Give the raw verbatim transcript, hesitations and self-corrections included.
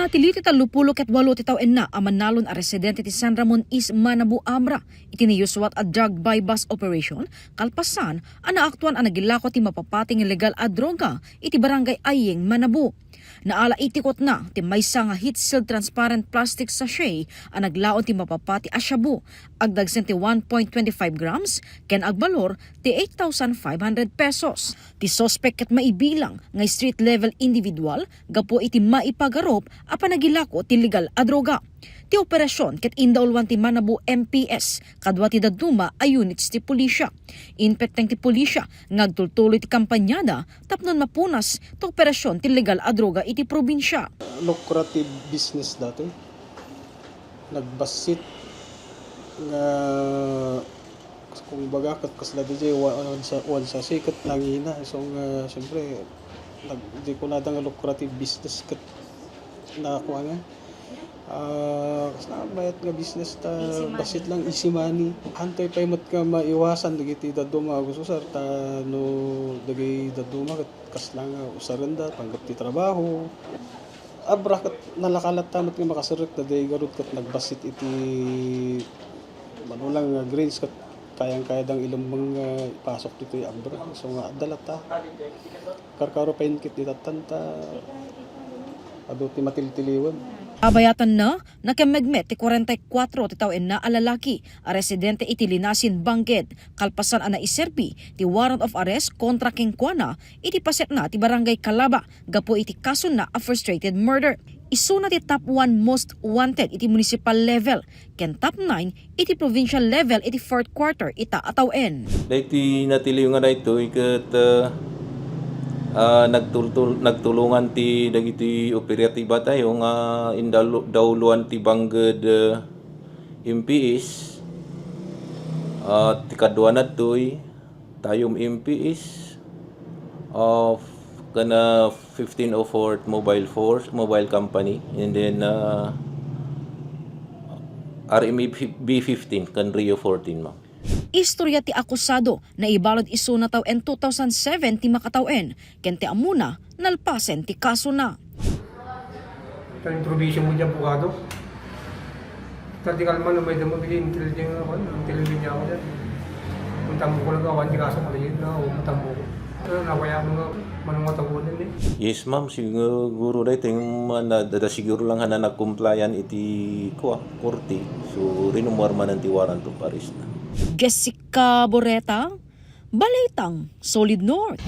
Natiliw ti tallopulo ket walo ti tawenna a manalon a residente ti San Ramon East Manabu, Abra iti nayuswat a drug buy-bust operation kalpasan a naaktuan a nagilako ti mapapati nga illegal a droga iti Barangay Ayeng, Manabu. Naala iti kutna ti maysa nga heat-sealed transparent plastic sachet a naglaon ti mapapati a shabu, agdagsen ti one point twenty-five grams ken agbalor ti eight thousand five hundred pesos. Ti suspek ket maibilang nga street level individual gapu iti maipagarup a panagilako ti illegal a droga. Ti operasion ket indauluan ti Manabu M P S kadua ti dadduma a units ti pulisya. Impetteng ti pulisya nga agtultuloy ti kampanyada tapno mapunas ti operasion ti illegal a droga iti probinsya. Lucrative business datoy. Nagbassit nga, kumbaga, ket kasla diay wa-, one sa-, one sachet ket nangina. So, nga, siyempre, nag-, di kunada nga lucrative business ket nakuha nga. Ah, kasla mayat nga business ta, easy money. Bassit lang, easy money. Hantay pay met nga maiwasan dagiti dadduma nga agusar ta no dagiti dadduma ket kasla nga usarenda panggep ti trabaho. Abra ket nalaka latta met nga makaserrek daydiay garud ket nagbassit iti manulang nga grains ket kayang-kayada nga ilemmeng nga ipasok ditoy Abra. So nga adda latta. Karkaro pay ket di tattanta adu ti matiltiliwen. Abayatanna, nakemmeg met ti kuarenta y kuatro ti tawenna a lalaki a residente iti Linasin, Bangged, kalpasan a naiserbi ti warrant of arrest kontra kenkuana iti pasetna ti Barangay Calaba gapu iti kasona a frustrated murder. Isuna ti top one most wanted iti municipal level ken top nine iti provincial level iti fourth quarter ita a tawen. Daytoy natiliw nga daytoy ket, ah, ah, nagtultul-, nagtulongan ti dagiti operatiba tayo nga indalu-, dauluan ti Bangged, ah, M P S, ah, ti kaduana daytoy Tayum M P S, ah, ken, ah, fifteen oh four Mobile Force, Mobile Company, and then, ah, R M A B fifteen ken Rio fourteen, ma'am. Istorya ti akusado, naibalud isuna tawen two thousand seven ti makatawen, ken ti ammona, nalpasen ti kasona. Tan improviso mo di abogado. Tan di kalma no may damo, bigay intelligent nga, kuwan, intelligent niya ako dyan. Kung tambo ko lang, awan di kaso, kaliit na, o matambo ko. Pero nawaya mo nga, manong matabunan eh. Yes, ma'am. Siguro daytoy, ma-, na-, dada siguro lang hana nag-compliant iti, kuwa, korte. So, rinumuar manen ti warrant of arrest na. Jessica Boreta, Balitang Solid North.